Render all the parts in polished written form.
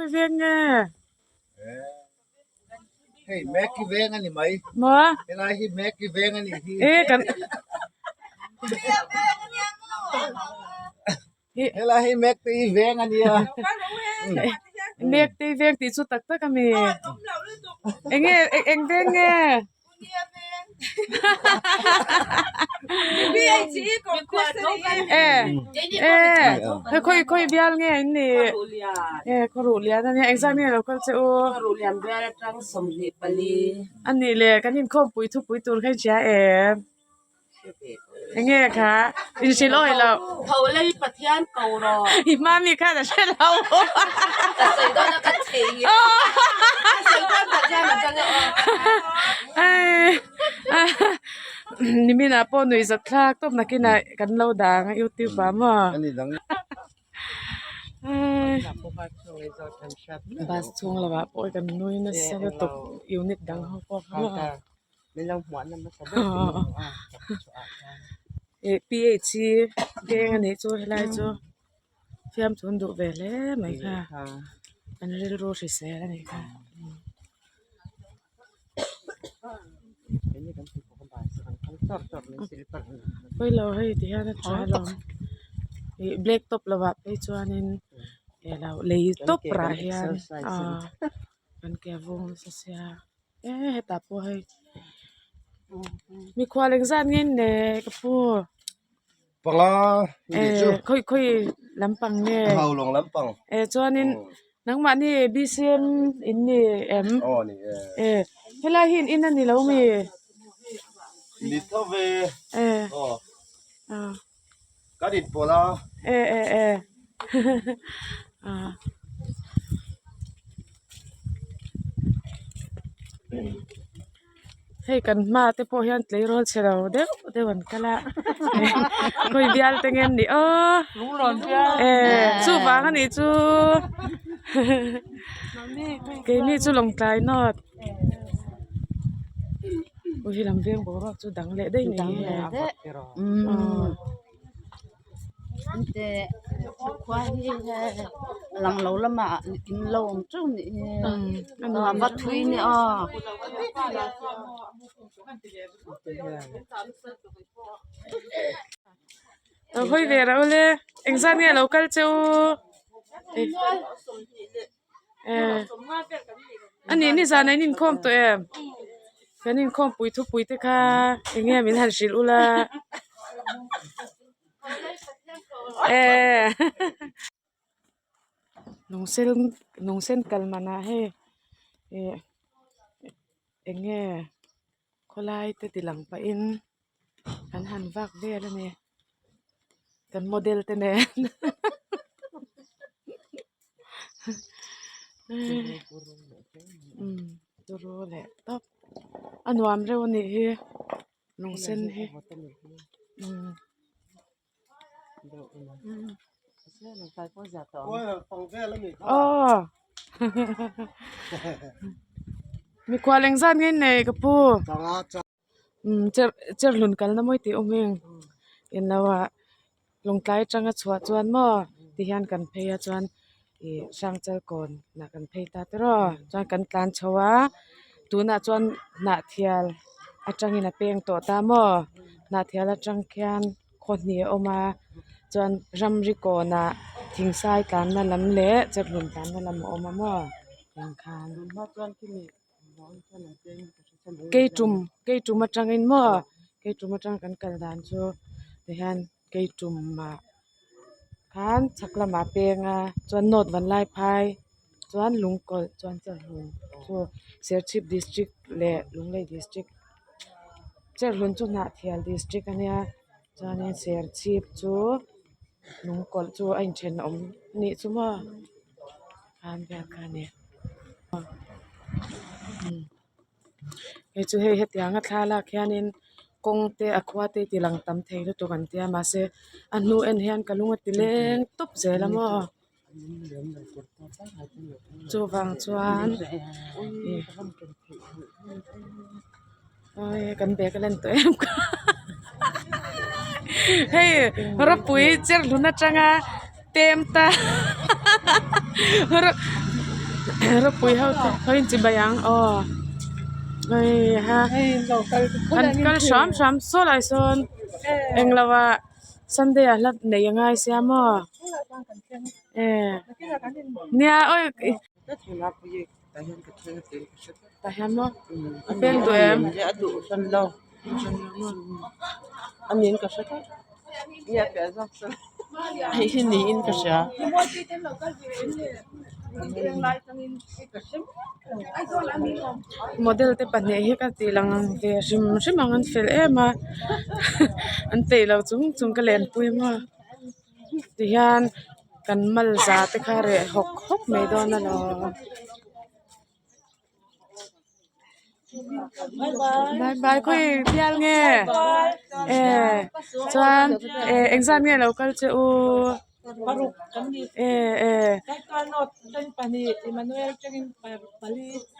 Khawi veng nge? Hei Meki veng a ni mai. Maw? Helai hi Meki veng a nih hi. E kan Helai hi Mekte veng a nia. Mekte veng tih chu tak tak a mi. Enge eng veng nge? E khawi khawi bial nge in nih e khaw lian a nia engzat nge lo kal che u a nih leh kan inkhawmpui thupui tur kha i hria em enge kha inhrilh awih loh i hma mi khan a hre lo niminah pawh nuih zat thlak tawp nakinah kan lo dang a youtube ah maw bus chhung lamah pawh kan nui nasa lutuk unit dang ho pawh kha maw. Ih PH hi veng a nih chu helai chu fiamthu an duh ve hle mai kha an rilru hrisel a nih kha. Pawilo hei ti hian a tha alawm ih black top lovah phei chuanin ih lo lei tawp rah hian ahh kan ke a vung nasa sia. E hetah pawh hei mikhual engzat nge in nei ka pu Panga ni chu e khawi khawi lampang nge Haulawng lampang e chuanin nangmahni B_C_M in ni em aw ni e e helai hi in in a ni lo mi ni tho ve e aw ah kan inpawlh a e e e ah. Hei kan hma te pawh hian tleirawl chhe lo deuh deuh an kal a khawi bial te nge an nih aw e chuvang a nih chu keini chu lawngtlai nawt aw helam veng boruak chu dang leh daih ni hi Khua hi lang lo lamah in lo awm teuh a nih hi a va thui a ni aw. Lo hawi ve reuh le engzat nge lo kal che u a nih nizan ah in inkhawm tawh em kan inkhawm pui thupui te kha eng nge min han hrilh ula eh lung sen lung sen kal manah hei ih eng nge khawlai te ti lang pahin an han vak vel a ni kan model te nen umm turu leh tawp a nuam reuh a nih hi lung sen hi umm. Aw mikhual engzat nge nei ka pu. Umm cher cher hlun kalna mawi tih awm heng englo ah lawngtlai atanga chhuah chuan maw ti hian kan phei a chuan ih hrangchal kawn ah kan phei ta te rawh chuan kan tlan chho a tunah chuan hnahthial atangin a peng tawh ta maw hnahthial atang khian khaw hnih a awm a chuan ramri kawnah thingsai tlanna lam leh cherhlun tlanna lam a awm a maw tiang khan. Keitum keitum atangin maw keitum atang kan kal dan chu tihian keitumah khan chhak lamah a peng a chuan north vanlaiphai chuan lungkawlh chuan cherhlun chu serchhip district leh lunglei district cherhlun chu hnahthial district a nia chuanin serchhip chu lungkawlh chu a inthenawm anih chu maw khan vel kha a ni. Hei chu hei hetianga thla lak hianin kawng te a khua te ti lang tam thei lutuk an tia mahse a hnu en hian ka lung a ti leng tawp zel a maw chuvang chuan ih awii kan bag a len tawh em kha hei rawpui cher hlun atanga pem ta. Ropui ho te ho in chibai ang aw hei ha an kal hram hram saw lai sawn englo ah sunday ah hla neih a ngai sia maw e nia awi tah hian maw a peng duh em Hei hi niin ka hria. Model te pahnih hi ka tih lang ang ve hrim hrim ang an fel em a an peih lo chung chung ka lenpui maw tihian kan mal za te kha reh hawk hawk mai dawn alawm. Bye bye khawi bial nge eh chuan eh engzat nge lo kal che u eh eh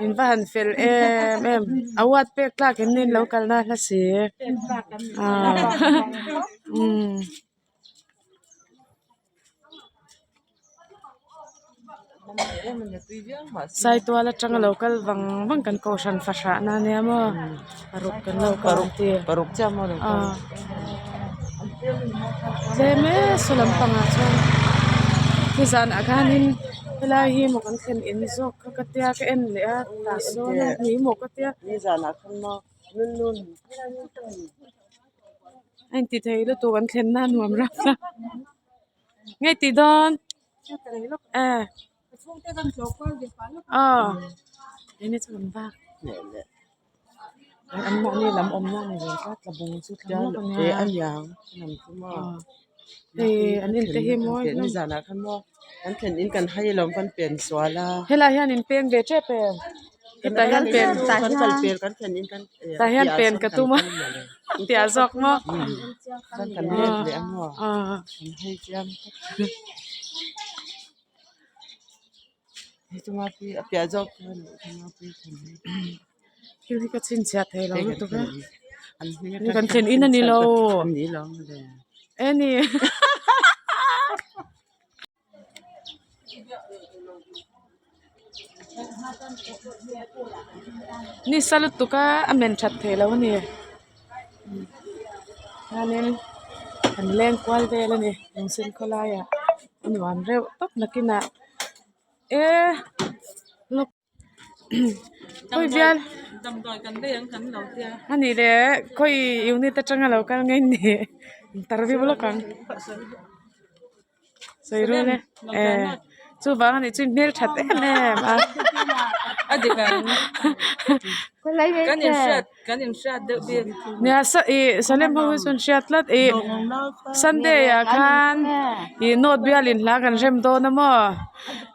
in va han fel em em award pek tlak in ni lo kalna hla si ah umm. Saitual atanga lo kal vang vang kan kohhran fahrah na ania maw paruk kan lo kal ang tih ah tlem e saw lampangah chuan nizanah khanin helai hi maw kan thlen in zawk kha ka tia ka en leh a tah sawn a ni maw ka tia. A inti thei lutuk an thlenna a nuam rap a nge tih dawn eh aw enge chu kan vak an mahni lam awmna a ni ve tlat tlabung chu thlang lawk ania aw hei an in te hi mawi hlawm. Helai hian in peng ve tep em hetah hian pen tah hian pen ka tum a piah zawk maw aw thil hi ka chhinchhiah thei lo lutuk a kan thlen in a ni lo eni. Ni sa lutuk a a men that theih loh a ni chuanin an leng kual vel a ni lungsen khawlaiah a nuam reuh tawp nakinah e lawk. Khawi bial a nih leh khawi unit atanga lo kal nge ni interview lawk ang sawi rual e eh chuvang a nih chu hmel that em em a nia sa ih salem ho hi chu an hriat tlat ih sunday ah khan ih note bial in hla kan rem dawn a maw.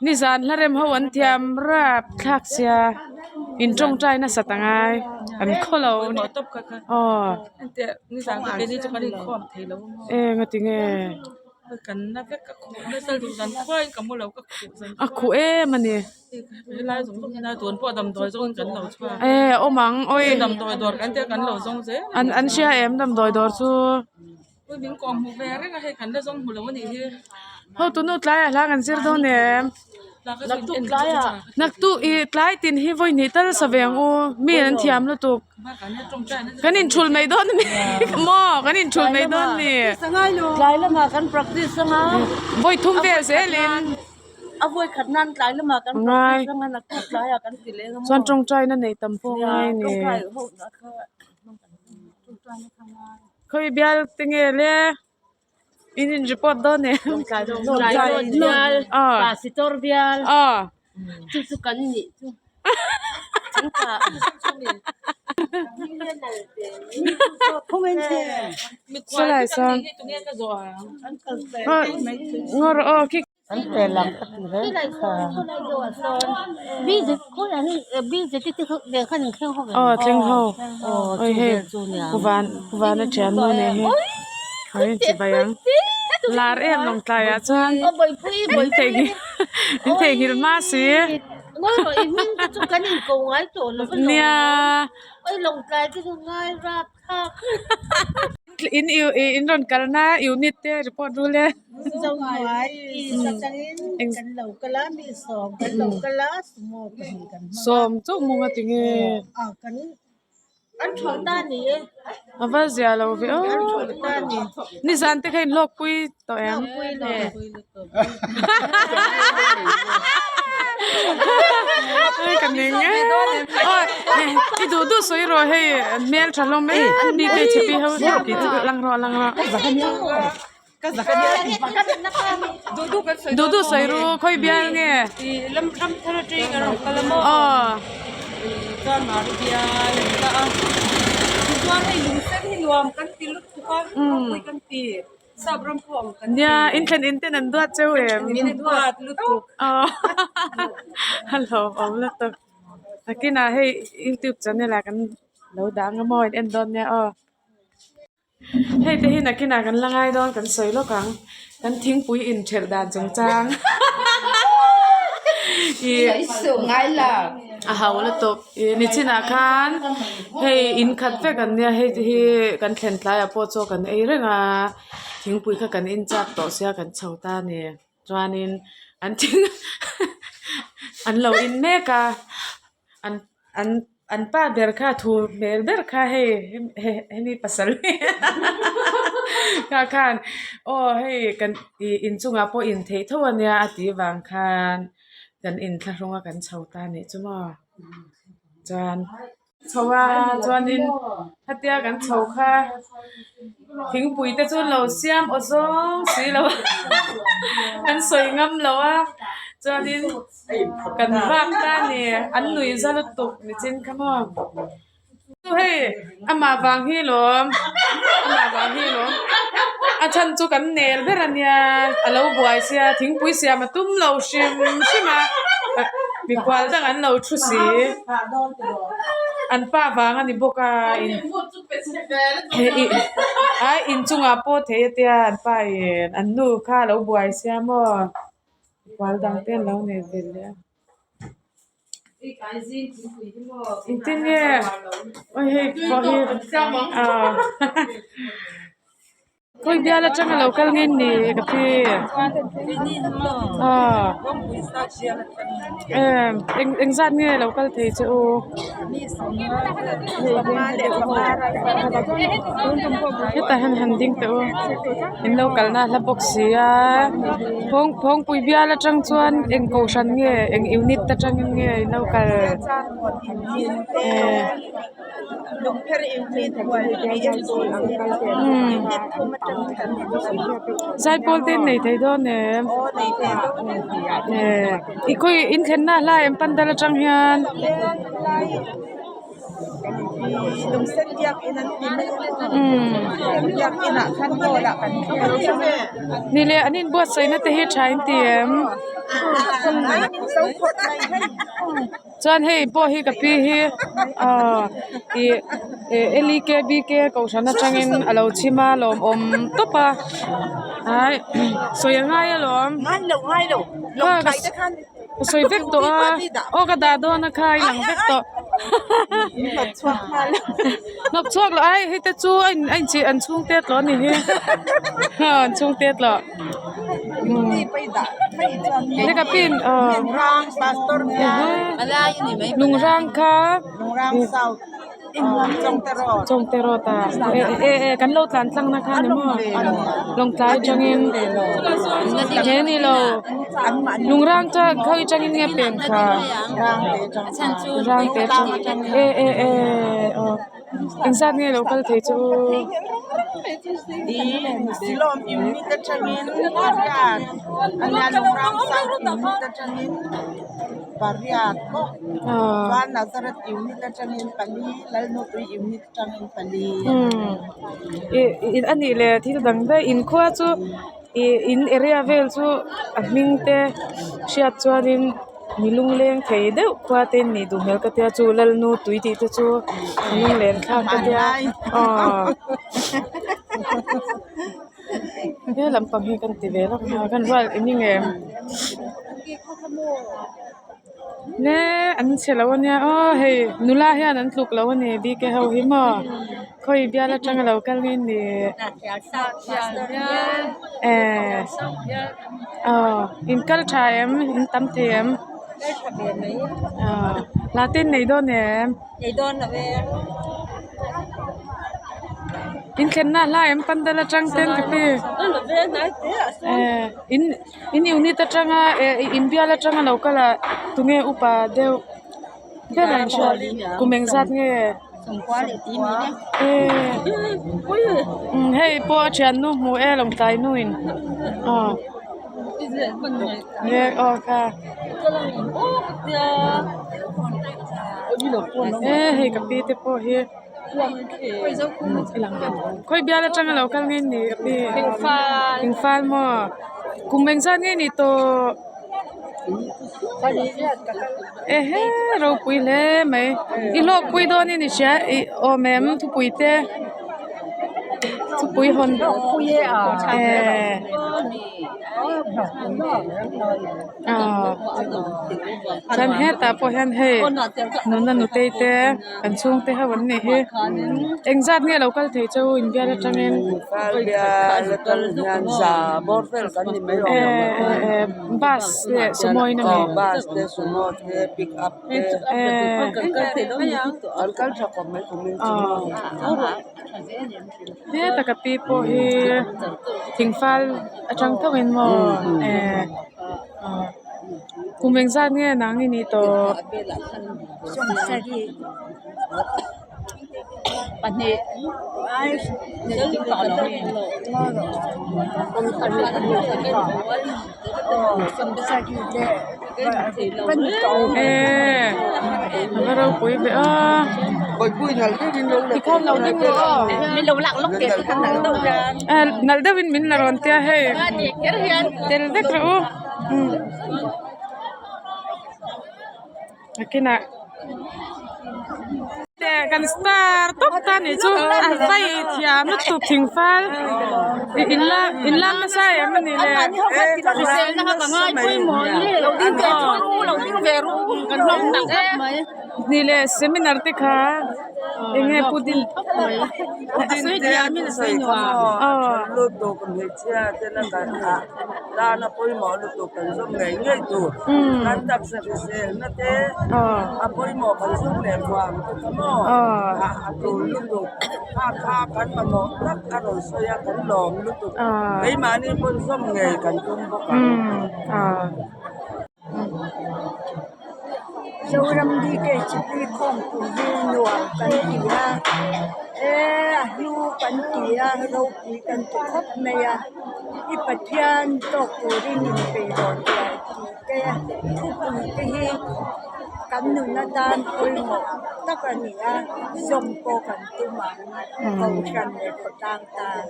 Nizan hla rem ho an thiam rap thlak sia in tawngtai nasat a ngai an khaw lo aw eng a ti nge a khuh em a ni e awm ang awi an hria em damdawi dawr chu. Hotu nu tlaiah hla kan zir dawn em? Naktuk ih tlai tin hi vawi hnih tal sa ve ang u mi an thiam lutuk kan inthul mai dawn ami maw kan inthul mai dawn ni Tlai lamah kan practice anga vawi thum vel zelin a vawi khat nan tlai lamah kan practice anga naktuk tlaiah kan ti leng a maw chuan tawngtaina nei tam pawh a ngai a ni. Khawi bial te nge le in in report dawn em aw Pastor bial aw chu chu kan nih chu Sawlai sawn ngawr aw khi. Aw thleng ho oi hei van van a thian nu nen hi a in chibai ang lar em lawng tlaiah chuan in theihnghilh in theihnghilh hma si nia. in in rawn kalna unit te report rul e. Sawm chauh mawng a ti nge. A va zia lo ve aw. Nizan te kha in hlawk pui tawh em? Ka ning e. I duh duh sawi rawh hei hmel tha hlawm em mi te chhipi ho lang rawh lang rawh. Duh duh sawi ru khawi bial nge? Aw. Nia in thlen in ten an duat cheu em? Aw a hlauhawm lutuk. Nakinah hei youtube channel ah kan lo dah ang a maw in en dawn nia aw. Hei te hi nakinah kan la ngai dawn kan sawi lawk ang. Kan thingpui inthelh dan chungchang ih a ho lutuk ih nichinah khan hei in khat vek an nia hei te hi kan thlen tlaiah pawh chaw kan ei reng a thingpui kha kan in chak tawh sia kan chho ta a ni chuanin an thing an lo in mek a an an an pa ber kha thu hmel ber kha hei hemi pasal kha khan aw hei kan ih inchungah pawh in theih tho ania a tih vang khan kan inthlahrung a kan chho ta anih chu maw chuan chho a chuanin khatia kan chho kha thingpui te chu lo siam aw zawng si lo a kan sawi ngam lo a chuanin kan vak ta a ni an nuih za lutuk nichin kha maw chu hei amah vang hi lawm amah vang hi lawm a chhan chu kan nel ber a nia a lo buai sia thingpui siam a tum lo hrim hrim a mikhual dang an lo thu si an pa vang a ni bawk a in ai inchungah pawh thei a tia an pa in an nu kha a lo buai sia maw. Kual dang te an lo nei ve leh a. Engtin nge aw hei pawh hi aw khawi bial atanga lo kal nge ni ka pi aw em eng engzat nge lo kal thei che u. Hetah hian han ding teh u in lo kalna a hla bawk si a phawng phawngpui bial atang chuan eng kohhran nge eng unit atangin nge in lo kal eh zaipawl te an nei thei dawn em eh i khawi in thlenna a hla em pandal atang hian. Ni leh an inbuatsaihna te hi tha in ti em chuan hei pawh hi ka pi hi aw ih l e k b k kohhran atangin a lo chhim a lawmawm tawp a ai sawi a ngai alawm. Ka sawi vek tawh a aw ka dah dawn a kha a inang vek tawh hnawk chhuak loh ai hei te chu a in a inchih an chhung tet loh a ni hi an chhung tet loh hei ka pin aw lungrang kha Chawngte road ah eh eh kan lo tlan tlang na kha ni maw Lawngtlai atangin he ni lo lungrang chu khawi atangin nge pen kha rang te atang eh eh eh aw engzat nge lo kal thei chu. Pariat maw chuan Nazareth unit atangin pali Lalnupui unit atangin pali Ih a nih leh thil dang daih inkhua chu ih in area vel chu a hming te hriat chuanin mi lungleng thei deuh khua te an nih duh hmel ka tia chu Lalnutui tih te chu a lunglen thlak ka tia aw he lampang hi kan ti ve lawk a kan rual eng nge. Le an chhe lo ania aw hei nula hian an tluk lo ani bk ho hi maw khawi bial atanga lo kal nge ni eh aw in kal tha em in tam thei em aw hlate in nei dawn em. In thlenna a hla em pandal atang ten ka ti eh in in unit atanga eh in bial atanga lo kal ah tunge upa deuh ber an hriat kum engzat nge eh hei pawh a thiannu hmu e lawngtlai nu in aw nge aw kha eh hei ka pi te pawh hi. Khawi bial atanga lo kal nge ni ka pi Thingfal maw kum engzat nge ni tawh ehe ropui hle mai i hlawkpui dawn in i hria ih awm em thupui te thupui hawn eh aw chuan hetah pawh hian hei nuna nutei te. Kan chhungte ho an nih hi engzat nge lo kal thei chu inbial atangin eh bus leh sumo in a mi eh heta ka pi pawh hi thingfal atang tho in maw eh kum engzat nge nang i nih tawh. Eee a va ropui ve a tikhan lo ding rawh aw nalh deuhin min la rawn tia hei tel vek rawh u. Nakinah teh kan star tawp ta nih chu a vai thiam lutuk thing fal in la in la nasa em ani le ni le seminar te kha enge pu din Zoram BKHP khawmpui hi nuam kan ti a eh a hlu kan ti a ropui kan ti khawp mai a i Pathian tawk turin inpeih rawh tih te thupui te hi kan nun atan pawimawh tak a ni a zawm pawh kan tum ang kohhran leh khawtlang tan.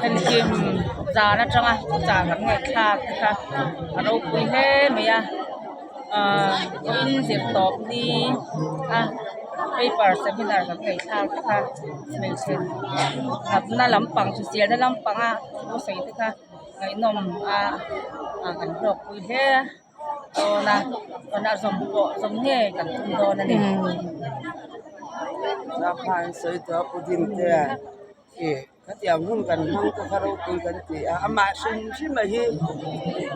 Thlenkim zan atanga char kan ngaihthlak te kha a ropui hle mai a ahh vawiin zir tawp ni a paper seminar kan ngaihthlak te kha hmeichhe natna lampang hriselna lampanga thu sawi te kha ngaihnawm a kan hlawkpui hle a dawn a chuan a zawm pawh zawm ngei kan tum dawn a ni. Khatiang hun kan hmang te kha ropui kan ti a, amah hrim hrim a hi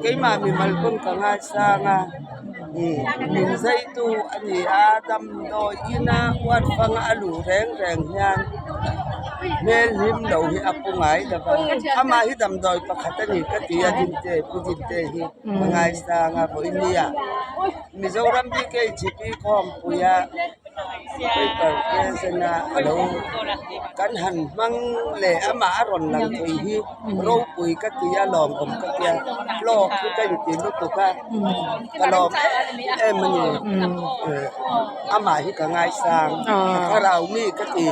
keimah mimal pawn ka ngaisang a, ih min zaitu a ni a, damdawi ina uat fanga a luh reng reng hian hmel hlim lo hi a pu ngai lo va, amah hi damdawi pakhat a ni ka ti a Dinte Pu Dinte hi ka ngaisang a vawinia Mizoram BKGP khawmpuia. Paper te zena a lo kan han hmang leh amah a rawn lang thei hi ropui ka ti a lawmawm ka tia hlawk hi ka inti lutuk a ka lawm em em a ni amah hi ka ngaisang a thlarau mi ka ti.